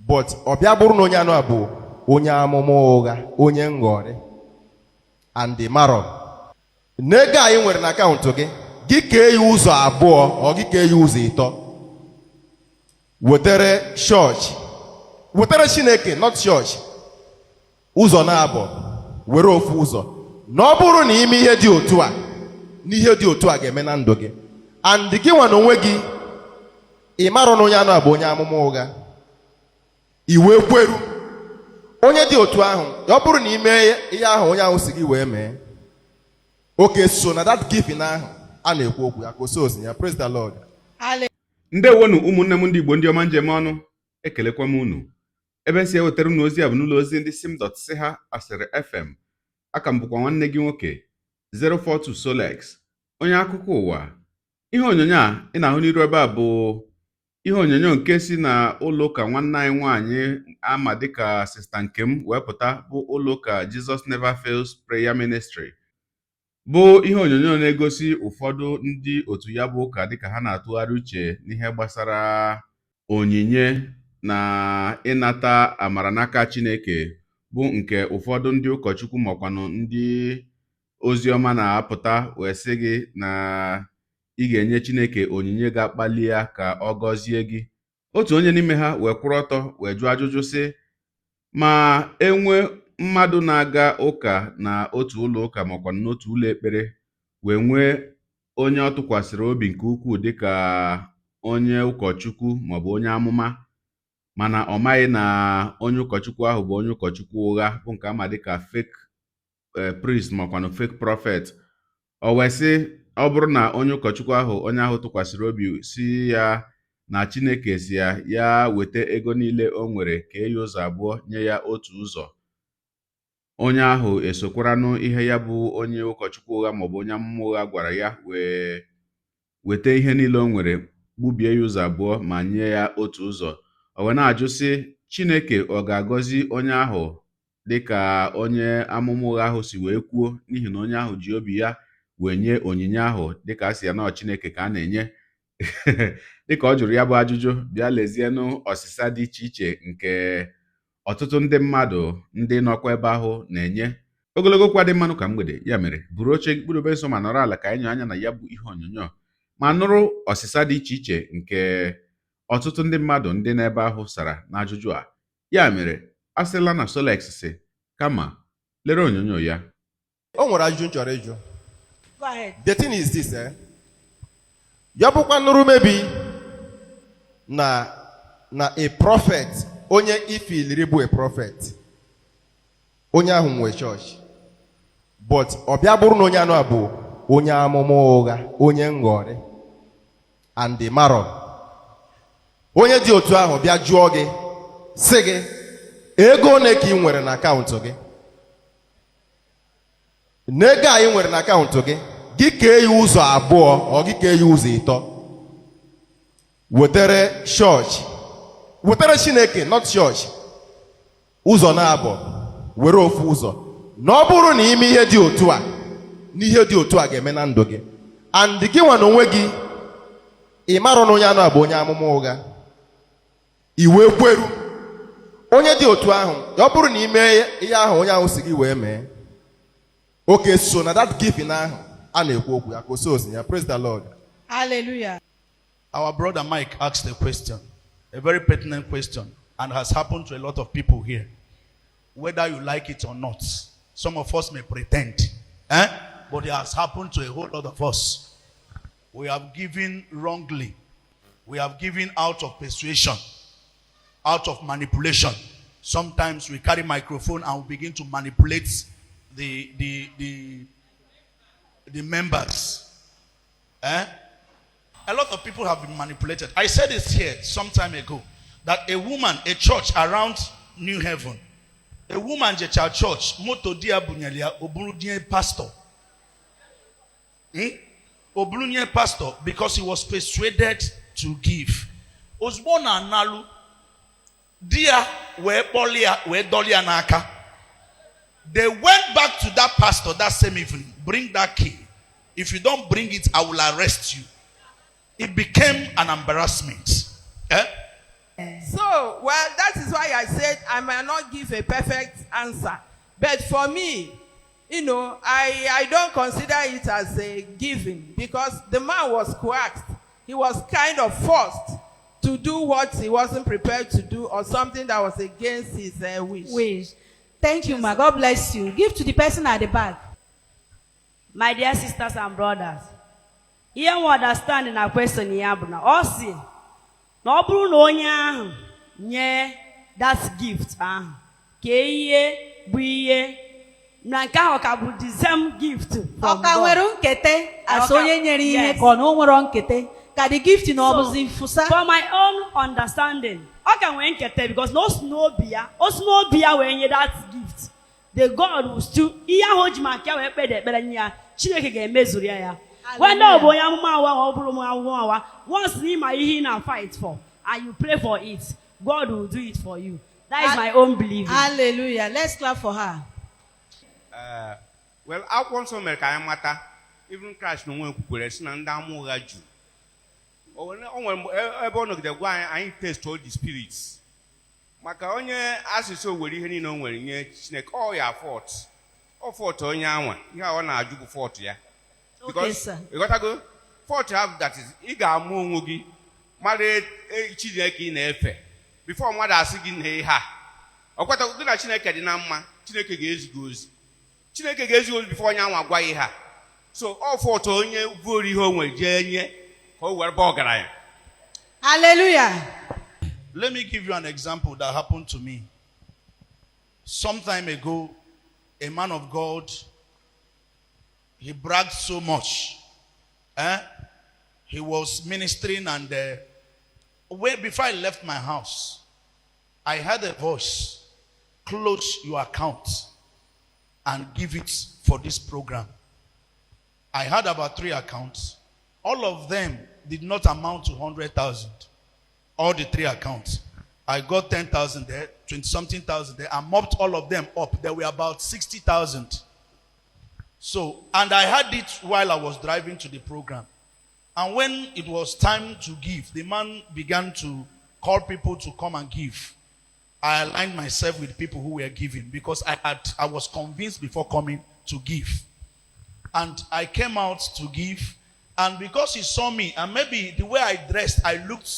But ọ bịa bụrụ na onye anụ a bụ onye amụma ụgha, onye nghọrị, and the marọ n'ego anyị nwere na akaụntụ gị, gị kee ya ụzọ abụọ, ọ gị kee ya ụzọ ịtọ, wetere chọọchị, wetere Chineke, not chọọchị, ụzọ na-abọ, were ofu ụzọ, na ọ bụrụ na ime ihe dị otu a na ihe dị otu a ga-eme na ndụ gị, and gị nwa na onwe gị, ị marọ na onye anụ a bụ onye amụma ụgha, i wee kweru onye dị otu ahụ, ọ bụrụ na ime ihe ahụ onye ahụ si gị wee mee, oke so na that giving ahụ a na-ekwu okwu ya ka o so osi ya. Praise the Lord. Ndewonu, ụmụnne m ndị Igbo, ndị ọma njem ọnụ. Ekelekwa m unu. Ebe si ewetara unu ozi a bụ n'ụlọ ozi ndị sim dot si ha asịrị FM. Aka m bụkwa nwanne gị nwoke 042 Solex, onye akụkọ ụwa. Ihe onyonyo a ị na-ahụ n'iru ebe a bụ ihe onyonyo nke si na ụlọ ụka nwanne anyị nwaanyị ama dịka Sista Nkem wee pụta, bụ ụlọ ụka Jesus Never Fails Prayer Ministry, bụ ihe onyonyo na-egosi ụfọdụ ndị otu ya bụ ụka dịka ha na-atụgharị uche n'ihe gbasara onyinye na ịnata amara n'aka Chineke, bụ nke ụfọdụ ndị ụkọchukwu makwanụ ndị oziọma na-apụta wee sị gị na ị ga-enye Chineke onyinye ga-akpali ya ka ọ gọzie gị. Otu onye n'ime ha wee kwụrụ ọtọ wee jụọ ajụjụ sị, ma enwe mmadụ na-aga ụka na otu ụlọ ụka makwa n'otu ụlọ ekpere, wee nwee onye ọ tụkwasịrị obi nke ukwuu dịka onye ụkọchukwu maọbụ onye amụma, mana ọ maghị na onye ụkọchukwu ahụ bụ onye ụkọchukwu ụgha, bụ nke ama dịka fake priest makwanụ fake prophet, o wee sị, ọ bụrụ na onye ụkọchukwu ahụ onye ahụ tụkwasịrị obi si ya na Chineke si ya ya weta ego niile o nwere, kee ya ụzọ abụọ, nye ya otu ụzọ, onye ahụ esokwaranụ ihe ya bụ onye ụkọchukwu ụgha maọbụ onye amụma ụgha gwara ya, wee weta ihe niile o nwere, gbubie ya ụzọ abụọ ma nye ya otu ụzọ, o wee na-ajụ sị, Chineke ọ ga-agọzi onye ahụ dịka onye amụma ụgha ahụ si wee kwuo, n'ihi na onye ahụ ji obi ya wee nye onyinye ahụ dịka a sị ya na Chineke ka a na-enye? Dịka ọ jụrụ ya bụ ajụjụ, bịa lezienụ ọsịsa dị iche iche nke ọtụtụ ndị mmadụ ndị nọkwa ebe ahụ na-enye. Ogologo okwu adị mmanụ ka mgbede. Ya mere, buru oche gị, kpụrụbe nso ma nọrọ ala ka anyị nyoo anya na ya bụ ihe onyonyo ma nụrụ ọsịsa dị iche iche nke ọtụtụ ndị mmadụ ndị n'ebe ahụ sara n'ajụjụ a. Ya mere, a sịla na Solex si kama lere onyonyo ya. O nwere ajụjụ m chọrọ ịjụ. Go ahead. The thing is this, eh? Ya bụkwa nụrụ maybe na a prophet, onye ifiliri bụ a prophet, onye ahụ nwe chọọchị, but ọ bịa bụrụ na onye anụ a bụ onye amụma ụgha, onye nghọrị, and the marọ onye dị otu ahụ bịa jụọ gị, sị gị, ego ole ka ị nwere na akaụntụ gị, n'ego anyị nwere na akaụntụ gị, gị kee ya ụzọ abụọ, ọ gị kee ya ụzọ ịtọ, wetere chọọchị, wetere Chineke, not chọọchị, ụzọ na-abọ, were ofu ụzọ, na ọ bụrụ na ime ihe dị otu a na ihe dị otu a ga-eme na ndụ gị, and gị nwa na onwe gị, ị marọ na onye anụ a bụ onye amụma ụgha, i wee kweru onye dị otu ahụ, ọ bụrụ na ime ihe ahụ onye ahụ si gị wee mee, oke so na that giving ahụ a na-ekwu okwu ya ka o so osi ya. Praise the Lord. Hallelujah. Our brother Mike asked a question, a very pertinent question, and has happened to a lot of people here. Whether you like it or not, some of us may pretend, eh? But it has happened to a whole lot of us. We have given wrongly. We have given out of persuasion, out of manipulation. Sometimes we carry microphone and we begin to manipulate the members. Eh? A lot of people have been manipulated. I said this here some time ago that a woman, a church around New Heaven, a woman jecha church, moto di ya bunyere ya, o buru nye pastor. O buru nye pastor because he was persuaded to give. Ozugbo ọ na-analụ, di ya wee kpọli ya wee dọli ya n'aka. They went back to that pastor that same evening. "Bring that key. If you don't bring it, I will arrest you." It became an embarrassment. Eh? So, well, that is why I said I might not give a perfect answer. But for me, I don't consider it as a giving because the man was coaxed. He was kind of forced to do what he wasn't prepared to do or something that was against his wish. Wish. Thank you, ma. God bless you. Give to the person at the back. My dear sisters and brothers, ihe m understand na question ya bụ na ọ sị na ọ bụrụ na onye ahụ nye that gift ahụ ka ihe bụ ihe na nke ahụ ka bụ the same gift from Ọ ka God. nwere nkete as Ọ ka- onye nyere ihe Yes. ka ọ na o nwere nkete ka the gift na ọ So, bụzi fụsa. For my own understanding, ọ ka nwee nketa because na o si n'obi ya, o si n'obi ya wee nye that gift. The God will still, ihe ahụ o ji maka ya wee kpede ekpere nye ya, Chineke ga-emezuru ya ya. Whether ọ bụ onye amụma awa ma ọ bụrụ onye amụma awa, once na ịma ihe ị na-fight for and you pray for it, God will do it for you. That is my own belief. Hallelujah. Let's clap for her. Well, akwụkwọ nsọ mere ka anyị mata, even Kraịst na onwe kwukwere sị na ndị ama ụgha juru. O nwere ebe ọ nọgide gwa anyị, anyị test all the spirits, maka onye asịsị o were ihe niile o nwere nye Chineke, ọ ya fault, ọ fault onye anwa, ihe a ọ na-ajụ bụ fault ya. Okay, Because- sir. Ịghọtago fault ahụ, that is, ị ga-amụ onwe gị mara Chineke ị na-efe before mmadụ asị gị na ihe a ọ kwetago gị na Chineke dị na mma. Chineke ga-ezi gị ozi, Chineke ga-ezi ozi before onye anwa gwa ihe a. So ọ fault onye vuoru ihe o nwere jee nye ka o were baa ọgaranya. Hallelujah. Let me give you an example that happened to me. Some time ago, a man of God, he bragged so much. Eh? He was ministering, and way before I left my house, I heard a voice, "Close your account and give it for this program." I had about three accounts. All of them did not amount to 100,000, all the three accounts. I got 10,000 there, 20 something thousand there. I mopped all of them up. There were about 60,000. So, and I had it while I was driving to the program. And when it was time to give, the man began to call people to come and give. I aligned myself with people who were giving because I was convinced before coming to give. And I came out to give. And because he saw me, and maybe the way I dressed, I looked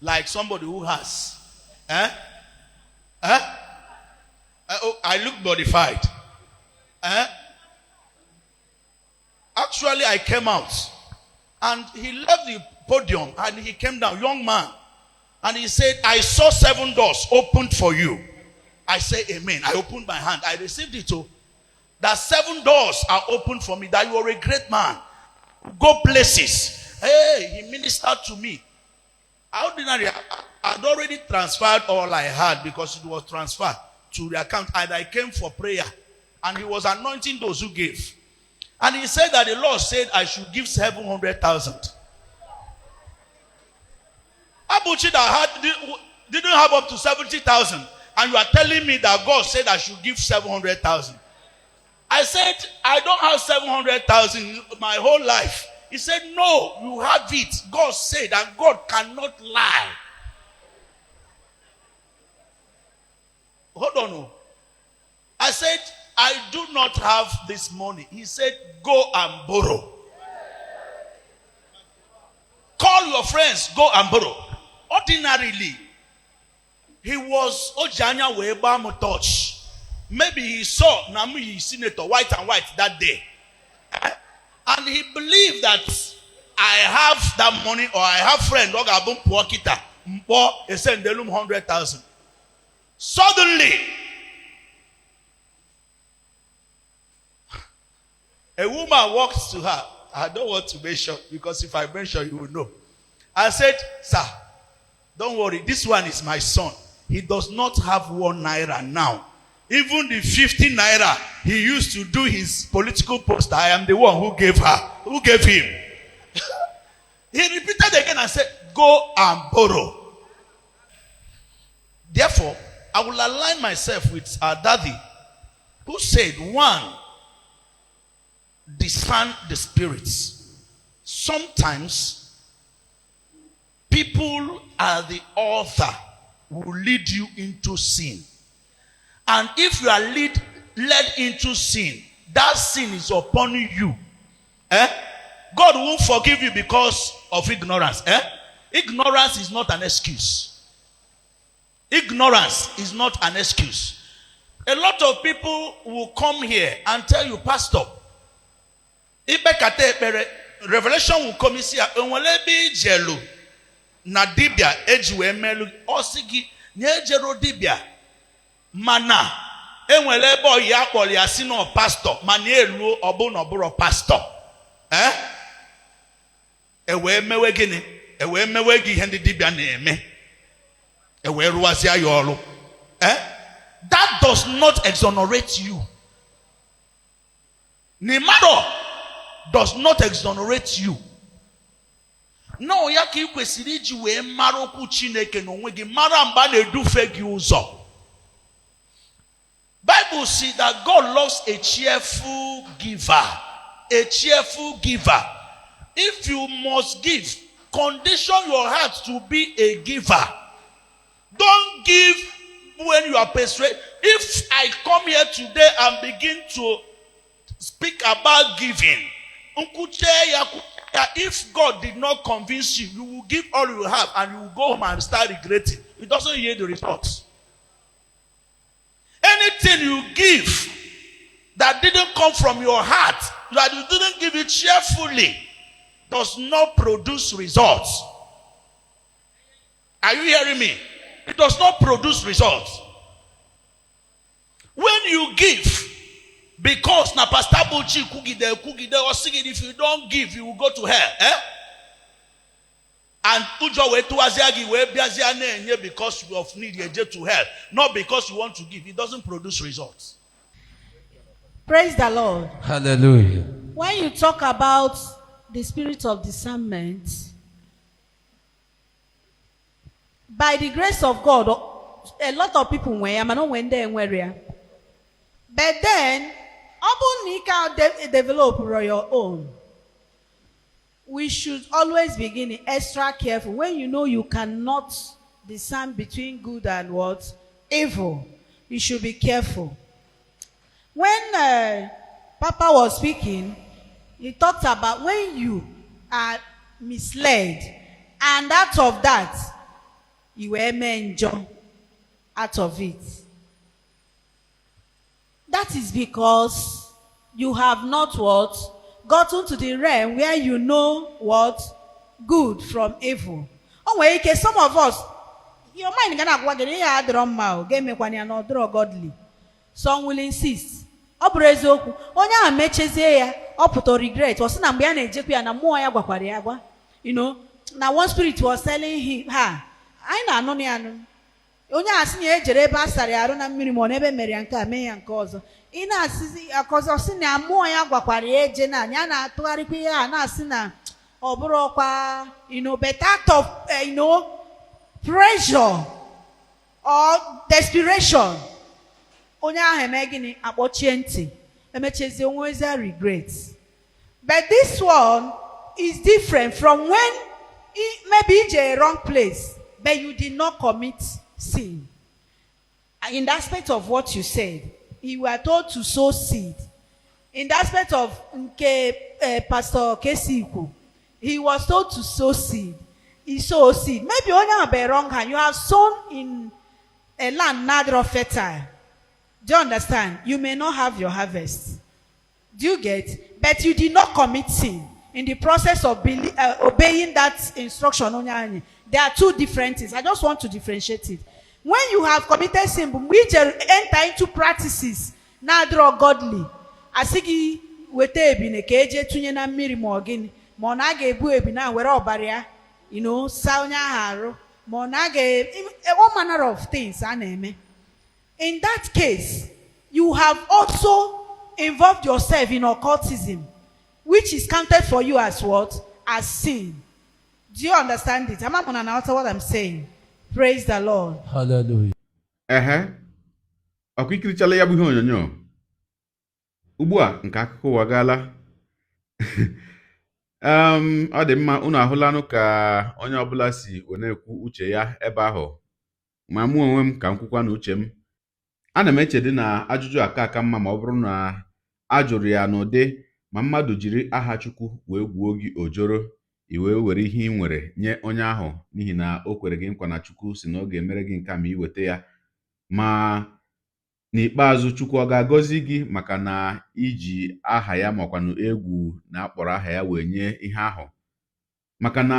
like somebody who has. Eh? Eh? Oh, I look modified. Eh? Actually, I came out. And he left the podium and he came down, young man. And he said, "I saw seven doors opened for you." I say, "Amen." I opened my hand. I received it. Oh, that seven doors are opened for me, that you are a great man. Go places. Hey, he ministered to me. Ordinary, I'd already transferred all I had because it was transferred to the account. And I came for prayer. And he was anointing those who gave. And he said that the Lord said I should give 700,000. Abuchi that didn't have up to 70,000. And you are telling me that God said I should give 700,000. I said, "I don't have 700,000 my whole life." He said, "No, you have it. God said, and God cannot lie." Hold on. Oh. I said, "I do not have this money." He said, "Go and borrow. Call your friends, go and borrow." Ordinarily, he was o ji anya wee gbaa m touch. Maybe he saw na m yi senator white and white that day. Eh? And he believed that I have that money or I have friend ọ ga-abụ m pụọ kịta mkpọ esendelu m 100,000. Suddenly, a woman walks to her. I don't want to mention because if I mention, you will know. I said, "Sir, don't worry. This one is my son. He does not have 1 naira now. Even the 50 naira he used to do his political poster, I am the one who gave her, who gave him." He repeated again and said, "Go and borrow." Therefore, I will align myself with our daddy, who said, one, discern the spirits. Sometimes people are the author will lead you into sin. And if you are led into sin, that sin is upon you. Eh? God won't forgive you because of ignorance. Eh? Ignorance is not an excuse. Ignorance is not an excuse. A lot of people will come here and tell you, "Pastor, ikpekata ekpere, revelation will come isi ya, enwere ebe ijelu na dibịa eji wee melu." Ọ sị gị na ejero dibịa, mana enwere ebe ọyị ya kpọrọ ya si na pastọ, mana eluo ọ bụ na ọ bụrụ pastọ, eh? E wee mewe gịnị? E wee mewe gị ihe ndị dibịa na-eme, e wee rụwazie ya ọrụ, eh? That does not exonerate you. Nimado does not exonerate you. No, ya ka ị kwesịrị iji wee mara okwu Chineke n'onwe gị, mara mgbe a na-edufe gị ụzọ. Bible say that God loves a cheerful giver. A cheerful giver. If you must give, condition your heart to be a giver. Don't give when you are persuaded. If I come here today and begin to speak about giving, nkwuche ya ya, if God did not convince you, you will give all you have and you will go home and start regretting. It doesn't yield the results. Anything you give that didn't come from your heart, that you didn't give it cheerfully, does not produce results. Are you hearing me? It does not produce results. When you give, because na Pastor Buchi kwugide kwugide, ọ sị gị, if you don't give, you will go to hell. Eh? And ụjọ wee tụwazịa gị wee bịazịa na-enye because of need eje to hell, not because you want to give. It doesn't produce results. Praise the Lord. Hallelujah. When you talk about the spirit of discernment, by the grace of God, a lot of people nwere ya, mana o nwere ndị enwere ya. But then, ọ bụrụ na ị ka develop your own, we should always begin extra careful when you know you cannot discern between good and what? Evil. You should be careful. When Papa was speaking, he talked about when you are misled, and out of that, you were njọ out of it. That is because you have not what? Gotten to the realm where you know what? Good from evil. O nwere ike, some of us, your mind ga na-agwa gị na ihe a adịrọ mma, o ga-emekwana ya na ọ dịrọ godly. Some will insist. Ọ bụrụ eziokwu, onye ahụ mechezie ya, ọ pụta regret, ọ sị na mgbe ya na-ejekwa ya na mmụọ ya gwakwara ya agwa. Na one spirit was telling him, ha, anyị na-anụ na ya anụ. Onye a sị na ya ejere ebe a sara ya arụ na mmiri, ma ọ n'ebe mere ya nke a, mee ya nke ọzọ. Ị na-asịzi akọzọ sị na mmụọ ya gwakwara ya eje na ya na-atụgharịkwa ihe a na-asị na ọ bụrụkwa but out of pressure or desperation, onye ahụ eme gịnị? Akpọchie ntị, emechezie onwezie regret. But this one is different from when maybe ije wrong place, but you did not commit sin. In the aspect of what you said, you were told to sow seed. In the aspect of nke Pastor Kesi ikwu, he was told to sow seed. He sowed seed. Maybe onye ahụ bụ wrong hand. You have sown in a land not fertile. Do you understand? You may not have your harvest. Do you get? But you did not commit sin in the process of obeying that instruction. Onye anyị. There are two different things. I just want to differentiate it. When you have committed sin, mgbe ị enter into practices na-adịrọ godly, asị gị weta ebine ka eje tụnye na mmiri, ma ọ gịnị, ma ọ na a ga-ebu ebine a were ọbara ya saa onye ahụ arụ, ma ọ na a ga all manner of things a na-eme. In that case, you have also involved yourself in occultism, which is counted for you as what? As sin. Do you understand it? Am I gonna answer what I'm saying? Praise the Lord. Hallelujah. Ehe, ọkwa ikirichala ya bụ ihe onyonyo ugbu a nke akụkọ ụwa gaala. Ọ dị mma, unu ahụlanụ ka onye ọbụla si wee na-ekwu uche ya ebe ahụ. Ma mụ onwe m ka m kwukwa na uche m, ana m echedị na ajụjụ aka aka mma ma ọ bụrụ na a jụrụ ya n'ụdị ma mmadụ jiri aha Chukwu wee gwuo gị ojoro, i wee were ihe ị nwere nye onye ahụ n'ihi na o kwere gị nkwa na Chukwu si na ọ ga-emere gị nke a ma i weta ya. Ma n'ikpeazụ, Chukwu ọ ga-agọzi gị maka na iji aha ya makwanụ egwu na akpọrọ aha ya wee nye ihe ahụ? Maka na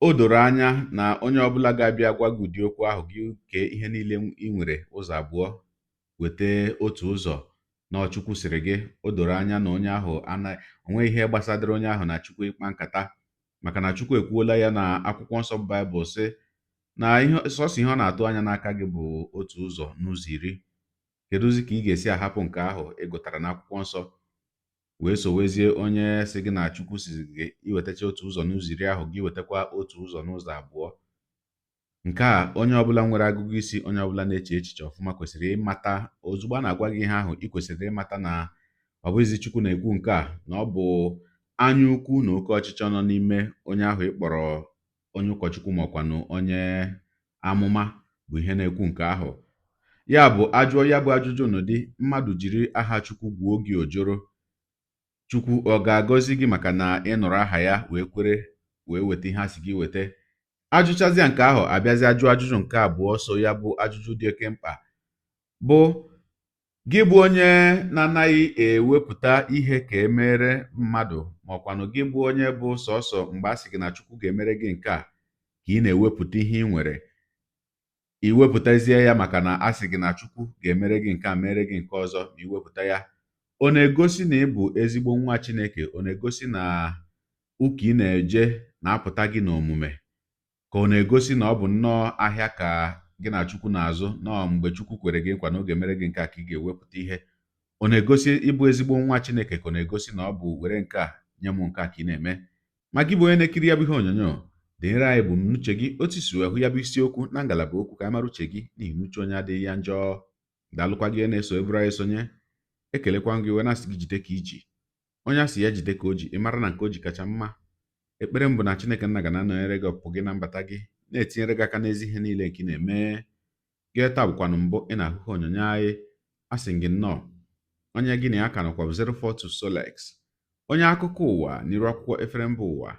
o doro anya na onye ọbụla ga-abịa gwa gị ụdị okwu ahụ, gị kee ihe niile ị nwere ụzọ abụọ, weta otu ụzọ na ọ Chukwu sịrị gị, o doro anya na onye ahụ anaghị onweghị ihe gbasadịrị onye ahụ na Chukwu ịkpa nkata, maka na Chukwu ekwuola ya na akwụkwọ nsọ Baịbụl sị na ihe sọsọ ihe ọ na-atụ anya n'aka gị bụ otu ụzọ n'ụzọ iri. Kedụzi ka ị ga-esi ahapụ nke ahụ ị gụtara n'akwụkwọ nsọ wee sowezie onye sị gị na Chukwu sị gị iwetacha otu ụzọ n'ụzọ iri ahụ, gị wetakwa otu ụzọ n'ụzọ abụọ? Nke a onye ọbụla nwere agụgụ isi, onye ọbụla na-eche echiche ọfụma kwesịrị ịmata ozugbo a na-agwa gị ihe ahụ, ị kwesịrị ịmata na ọ bụghịzi Chukwu na-ekwu nke a, na ọ bụ anya ukwu na oke ọchịchọ nọ n'ime onye ahụ ị kpọrọ onye ụkọchukwu maọkwanụ onye amụma bụ ihe na-ekwu nke ahụ. Ya bụ, ajụọ ya bụ ajụjụ n'ụdị mmadụ jiri aha Chukwu gwuo gị ojoro, Chukwu ọ ga-agọzi gị maka na ị nụrụ aha ya wee kwere wee weta ihe a sị gị weta? Ajụchazịa nke ahụ, abịazịa jụọ ajụjụ nke abụọ so ya bụ ajụjụ dị oke mkpa, bụ gị bụ onye na-anaghị ewepụta ihe ka e mere mmadụ, maọkwanụ gị bụ onye bụ sọsọ mgbe a sị gị na Chukwu ga-emere gị nke a ka ị na-ewepụta ihe ị nwere, i wepụtazie ya maka na a sị gị na Chukwu ga-emere gị nke a, mere gị nke ọzọ ma i wepụta ya, ọ na-egosi na ị bụ ezigbo nwa Chineke? Ọ na-egosi na ụka ị na-eje na-apụta gị n'omume, ka ọ na-egosi na ọ bụ nnọọ ahịa ka gị na Chukwu na-azụ, nọọ mgbe Chukwu kwere gị nkwa na ọ ga-emere gị nke a ka ị ga-ewepụta ihe? Ọ na-egosi ịbụ ezigbo nwa Chineke, ka ọ na-egosi na ọ bụ were nke a nye m nke a ka ị na-eme? Ma gị bụ onye na-ekiri ya bụ ihe onyonyo, denyere anyị ebumnuche gị, otu i si wee hụ ya bụ isiokwu na ngalaba okwu, ka anyị mara uche gị, n'ihi na uche onye adịghị ya njọ. Daalụkwa gị na-eso eburu anyị sonye, ekelekwa m gị wee na-asị gị jide ka iji. Onye a sị ya jide ka o ji, ị mara na nke o ji kacha mma. Ekpere m bụ na Chineke nna ga na-anọnyere gị ọpụpụ gị na mbata gị, na-etinyere gị aka n'ezi ihe niile nke ị na-eme. Gị taa bụkwanụ mbụ ị na-ahụ ihe onyonyo anyị, asị m gị nnọọ. Onye gị na ya ka nọkwa bụ 042 Solex, onye akụkọ ụwa n'iru akwụkwọ efere mba ụwa.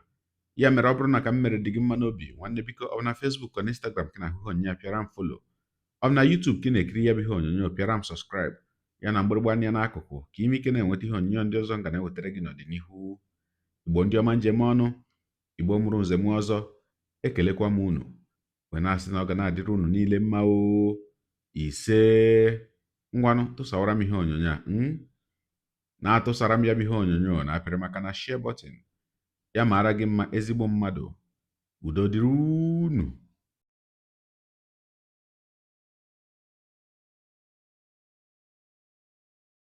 Ya mere, ọ bụrụ na ka m mere dị gị mma n'obi, nwanne, biko, ọ bụ na Facebook ka na Instagram ka ị na-ahụ ihe onyonyo a, pịara m follow. Ọ bụ na YouTube ka ị na-ekiri ya bụ ihe onyonyo, pịara m subscribe ya na mgbịrịgba anya n'akụkụ, ka ime ike na-enweta ihe onyonyo ndị ọzọ m ga na-ewetara gị n'ọdịnihu. Igbo ndị ọma njem ọnụ, Igbo mụrụ nze mụọ ọzọ, ekelekwa m unu wee na-asị na ọ ga na-adịrị unu niile mma o. Ise. Ngwanụ, tụsawara m ihe onyonyo a, na-atụsara m ya bụ ihe onyonyo na apịrị maka na share button. Ya mara gị mma, ezigbo mmadụ. Udo dịrị unu.